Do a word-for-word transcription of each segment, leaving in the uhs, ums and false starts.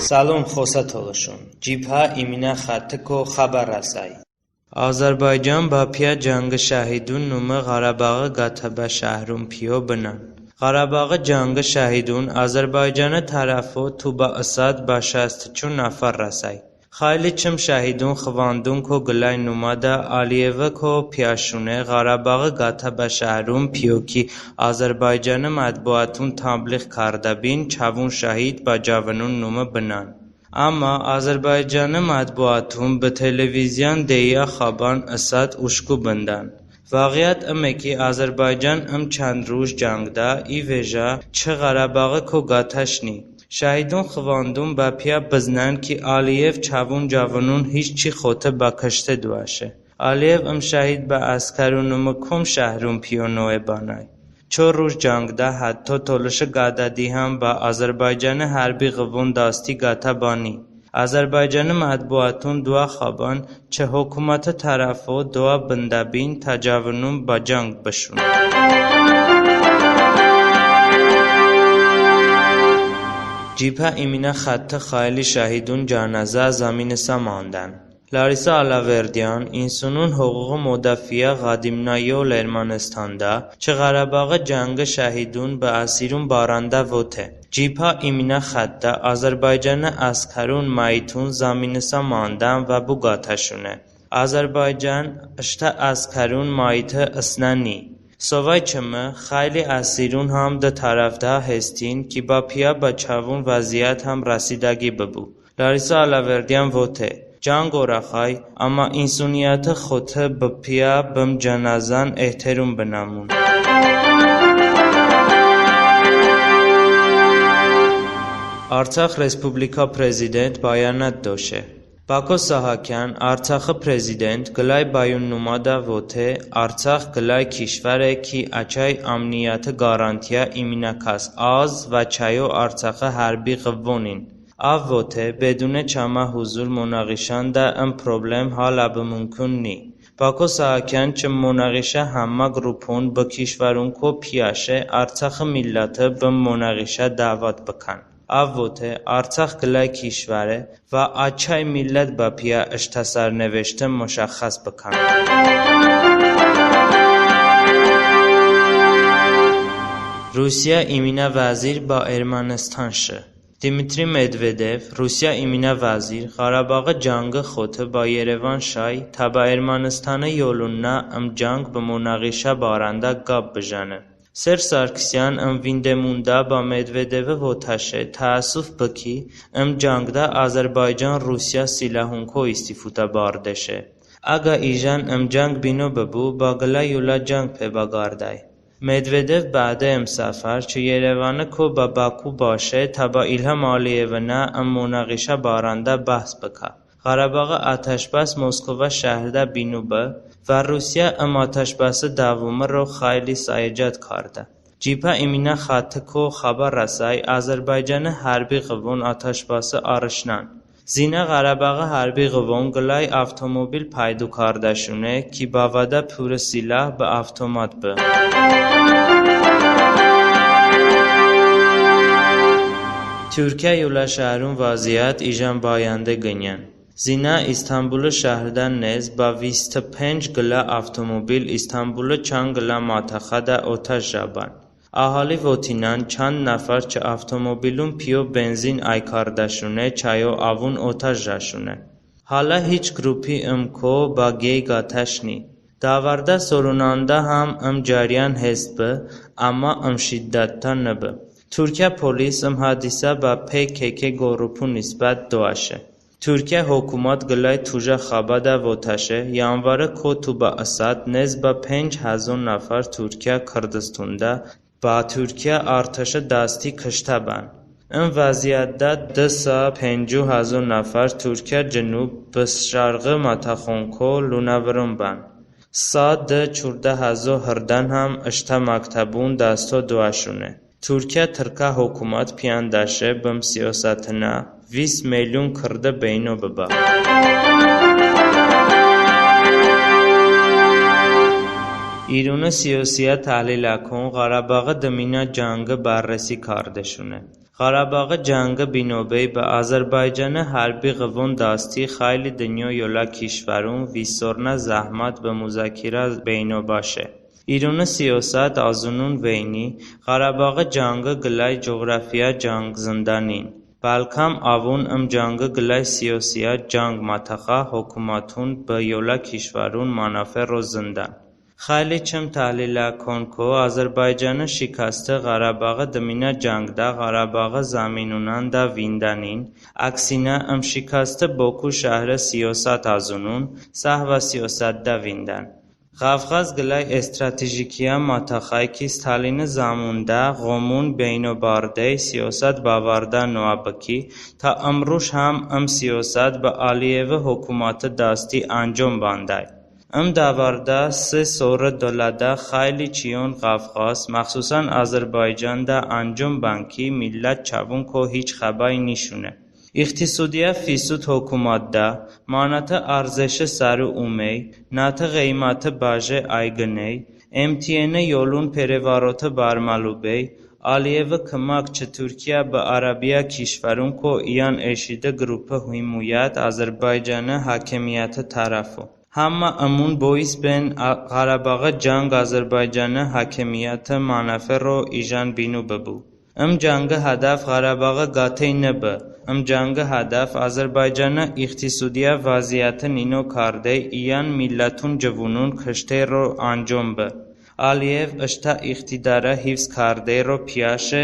Səlom xosə tolışon. Cibhə iminə xəttiko xəbər rəsəy. Azərbaycan bəpiyə cəngi şəhidun nume Ğarabaği qətə bə şəhrun piyo bınən. Ğarabaği cəngi şəhidun Azərbaycani tərəfo tobə ısət bə şəst çu nəfər rəsəy. Xəyli çım şəhidun xıvandunko qıləy numədə Əliyeviko piyəşune Ğarabaği qətə bə şəhrun piyo ki Azərbaycani mətbuatun təbliğ kardəbin çəvun şəhid bə cəvonun nume bınən. Əmma Azərbaycani mətbuatun bı televiziyon deyə xəbən ısət uşku bındən. Vəğiyət ıme ki Azərbaycan ım çand ruj cəngdə i vejə çı Ğarabağiko qətəş ni. Şəhidun xıvandun bəpiyə bıznən ki Əliyev çəvun cəvonun hiç çi xoto bə kışte doəşe. Əliyev ım şəhid bə əskərun nume kom şəhrun piyo noe bənəy. Çor ruj cəngdə hətto tolışi qədədi həm bə Azərbaycani hərbi ğıvon dasti qətə bəni. Azərbaycani mətbuatun doə xəbən çı hokuməti tərəfo doə bındəbin tə cəvonun bə cəng bışun. Cibhə iminə xətti xəyli şəhidun cənəzə zəminisə mandən. Larisa Alaverdyan insunun huğuği mudafiə ğədimnə yol Ermənistanədə çı Ğarabaği cəngi şəhidun bə əsirun barədə vote. Cibhə iminə xəttədə Azərbaycani əskərun məyitun zəminisə mandən və bu qətəşune. Azərbaycan ıştə əskərun məyiti ısnəni. Sovay çımi xəyli əsirun həm dı tərəfədə hestin ki bəpiyə bə çəvun vəziyət həm rəsidəgi bıbu. Larisa Alaverdyan vote, cəng orəxəy, əmma insuniyəti xoto bəpiyə bım cənəzən ehterum bınəmun. Artsax Respublika prezident bəyanat doşe. Bako Sahakyan, Artsaxi prezident, qıləy bəyun numədə vote, Artsax qıləy kişvəre ki əçəy əmniyəti qarantiyə iminə kəs az və çəyo Artsaxi hərbi ğıvvonin. Əv vote, bedunə çəmə huzur monağişədə ım problem həl əbi mumkun ni. Bako Sahakyan çı monağişə həmmə qrupun bı kişvərunko piyəşe Artsaxi milləti bı monağişə dəvət bıkən. Əv vote, Artsax qıləy kişvəre və əçəy millət bəpiyə ıştə sərneveşti mışəxxəs bıkən. Rusiyə iminə vəzir bə Ermənıstan şi. Dmitri Medvedev, Rusiyə iminə vəzir, Ğarabaği cəngi xoto bə Yerevan şəy, tə bə Ermənıstani yolunə ım cəng bı monağişə barədə qəp bıjəni. Serj Sarkisyan ım vindemundə bə Medvedevi votəşe, təəssuf bıki, ım cəngdə Azərbaycan Rusiyə silahunko istifodə bardəşe. Əgə ijən ım cəng bino bıbu, bə qılə yolə cəng pe bəqardəy. Medvedev bədə ım səfər çı Yerevaniko bə Baku bəşe, tə bə İlham Əliyevinə ım monağişə barədə bəhs bıkə. Ğarabaği ataşbəs Moskova şəhrədə bino bı və Rusiyə ım ataşbəsi dəvomi ro xəyli səy-cəhd kardə. Cibhə iminə xəttiko xəbər rəsəy, Azərbaycani hərbi ğıvvon ataşbəsi arışnən. Zinə Ğarabaği hərbi ğıvvon qıləy avtomobil pəydo kardəşone ki bəvədə puri silah bı avtomat bı. Turkiyə yolə şəhron vəziyət ijən bə yəndı qınyən. Zinə İstanbuli şəhrədə nez bə vist penc qılə avtomobil İstanbuli çan qılə mətəxədə otəş jə bən. Əhali votinən çand nəfər çı avtomobilon piyo benzin əy kardəşone, çəyo əvon otəş jəşone. Hələ hiç qrupi ım ko bə qey qətəş ni. Dəvardə soronədə həm ım cəryan hest bı, əmma ım şiddətdə nıbı. Turkiyə polis ım hadisə bə P K K qrupu nisbət doəşe. Turkiyə hokumət qıləy tojə xəbədə votəşe, yanvariko tobə ısət nez bə penc həzo nəfər Turkiyə Kırdıstonədə bə Turkiyə artışi dasti kıştə bən. Im vəziyətədə dı sa penco həzo nəfər Turkiyə cınub bə şərği mətəxonko lonəvıron bən. Sa dı çordə həzo hırdən həm ıştə məktəbon dasto doəşone. Turkiyə tırkə hokumət piyəndəşe bım siyosətinə vist milyon kırdı beyno bıbə. İroni siyosiyə təhliləkon Ğarabaği dıminə cəngi bərrəsi kardəşone. Ğarabaği cangi bino bəy bə Azərbaycani hərbi ğıvon dasti xəyli dınyo yolə kişvərun vissornə zəhmət bə muzakirə beyno bəşe. İruni siyosət əzunun veyni Ğarabaği cangi qıləy coğrafiyə cang zındanin. Bəlkəm əvun ım cangi qıləy siyosiyə cang mətəxə hokumətun bə yolə kişvərun mənafero zından. Xəyli çım təhliləkon ko Azərbaycani şikasti Ğarabaği dıminə cangdə Ğarabaği zəminunədə vindənin, əksinə ım şikasti Boku şəhri siyosət əzunun, səhvə siyosətdə vində. Ğəfğəz qıləy estratejikiyə mətəxəy ki Stalini zəmundə ğomun beyno bardəy siyosət bəvardə noə bıki, tə ımruj həm ım siyosət bə Əliyevi hokuməti dasti əncom bəndəy. Im dəvardə sı sori dılədə xəyli çiyon ğəfğəz, məxsusən Azərbaycanədə əncom bən ki millət çəvun ko hiç xəbəy nişune. İqtisodiyə fisud hokumətidə, manati arzeşi səru umey, nati ğıyməti bəje ayqıney, MTN-i yolun perevaroti bərməlubey, Əliyevi kımək çı Turkiyə bə ərəbiyə kişvərun ko iyən eşidi qrupi himuyət Azərbaycani hakimiyəti tərəfu. Həmmə ımun bois ben Ğarabaği cang Azərbaycani hakimiyəti mənafero ijən bino bıbu. Im cangi hədəf Ğarabaği qətey nıbı. Im cangi hədəf Azərbaycani iqtisodiyə vəziyəti nino kardəy iyən millətun cıvunun kışteyro əncom bı. Əliyev ıştə iqtidari hifz kardeyro piyəşe,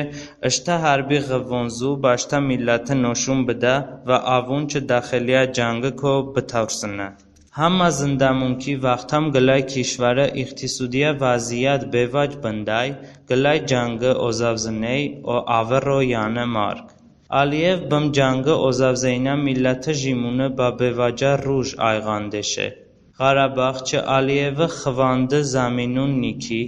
ıştə hərbi ğıvvon zu bəştə milləti noşun bıdə və əvun çı daxiliyə cangi ko bıtərsınə. Həmmə zındəmun ki vaxtəm qıləy kişvəri iqtisodiyə vəziyət bevəc bındəy, qıləy cangi ozəvzıney o əvro yəni mark. Əliyev bım cangi ozəvzeynə milləti jimuni bə bevəcə ruj ayğandəşe. Ğarabağ çı Əliyevi xıvandi zəminun ni ki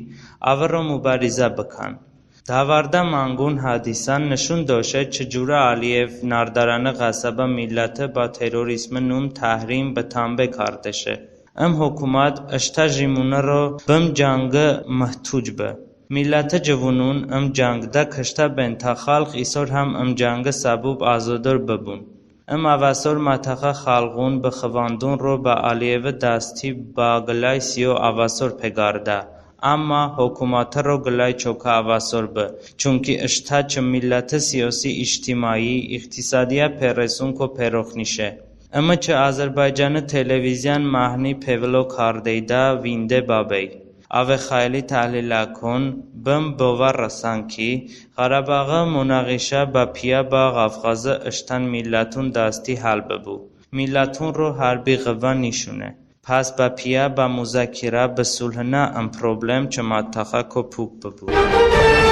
əvro mubarizə bıkən. Dəvardə manqun hadisən nışun doşe çı curə Əliyev nardərəni ğəsəbə milləti bə terrorizmi nun təhrim bə tambe kardəşe. Im hokumət ıştə jimuniro bım cangi mıhtuc bı. Milləti cıvunun ım cangdə kıştə bentə xəlğ isor həm ım cangi səbub əzodor bıbun. Im əvəsor mətəxə xəlğun bı xıvandunro bə Əliyevi dasti bə qıləy siyo əvəsor peqardə. Əmma hokumətiro qıləy çokə əvəsor bı. Çunki ıştə çı milləti siyosi, ictimai, iqtisadiyə peresun ko peroxnişe. Imı çı Azərbaycani televiziyan mahni pevılo kardeydə vinde bəbey. Əve xəyli təhliləkon bım bovə rəsən ki Ğarabaği munağişə bə piyə bə Ğafğazi ıştən millətun dasti həl bıbu. Millətunro hərbi ğıvvə nişune. Pəs bə piyə bə muzakirə bı sulhınə ım problem çı mətəxə ko puk bıbu.